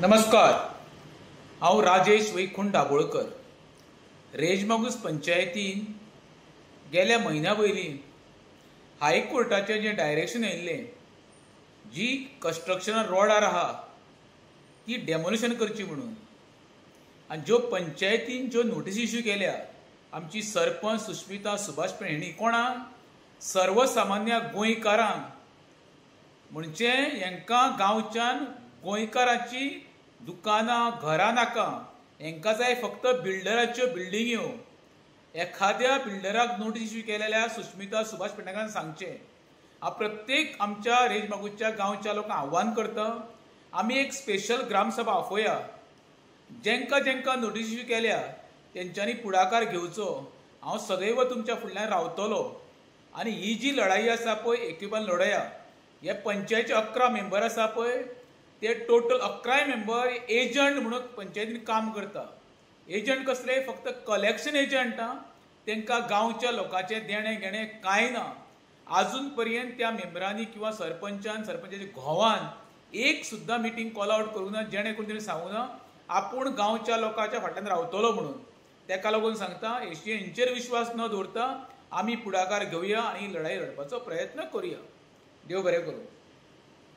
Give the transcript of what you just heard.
नमस्कार, हांव राजेश वैकुंठ दाभोळकर. रेजमागूस पंचायतीन गेल्या म्हयन्या पयलीं हायकोर्टाचें जें डायरेक्शन येयल्लें, जी कन्स्ट्रक्शनां रोडार आहा ती डेमोलिशन करची म्हणून, आनी ज्यो पंचायतीन ज्यो नोटीस इश्यू केल्या आमची सरपंच सुस्मिता सुभाष हेणी कोणाक, सर्वसामान्य गोंयकारांक, म्हणजे हेंकां गांवच्यान गोंयकारांची दुकानां घरां नाका, हेंकां जाय फक्त बिल्डराच्यो बिल्डिंग्यो. एखाद्या बिल्डराक नोटीस इश्यू केलेल्या सुस्मिता सुभाष पेडणेकारान सांगचें. हांव प्रत्येक आमच्या रेजमागूसच्या गांवच्या लोकांक आव्हान करता, आमी एक स्पेशल ग्रामसभा आफोया, जेंकां जेंकां नोटीस इश्यू केल्या तेंच्यांनी फुडाकार घेवचो. हांव सदैव तुमच्या फुडल्यान रावतलो आनी ही जी लढाई आसा पळय एकीपान लढोया. हे पंचायतीचे 11 मेंबर आसा पळय, ते टोटल 11 मेंबर एजंट म्हणून पंचायतीन काम करता. एजंट कसले? फक्त कलेक्शन एजंट. तांकां गांवच्या लोकांचें देणें घेणें कांय ना. आजून पर्यंत त्या मेंबरांनी किंवा सरपंचान, सरपंचाच्या घोवान एक सुद्दां मिटींग कॉल आवट करूंक ना, जेणे करून तेणी सांगूं ना आपूण गांवच्या लोकांच्या फाटल्यान रावतलो म्हणून. ताका लागून सांगता, हेंचेर विश्वास न दवरता आमी फुडाकार घेवया आनी लढाई लढपाचो प्रयत्न करुया. देव बरें करूं.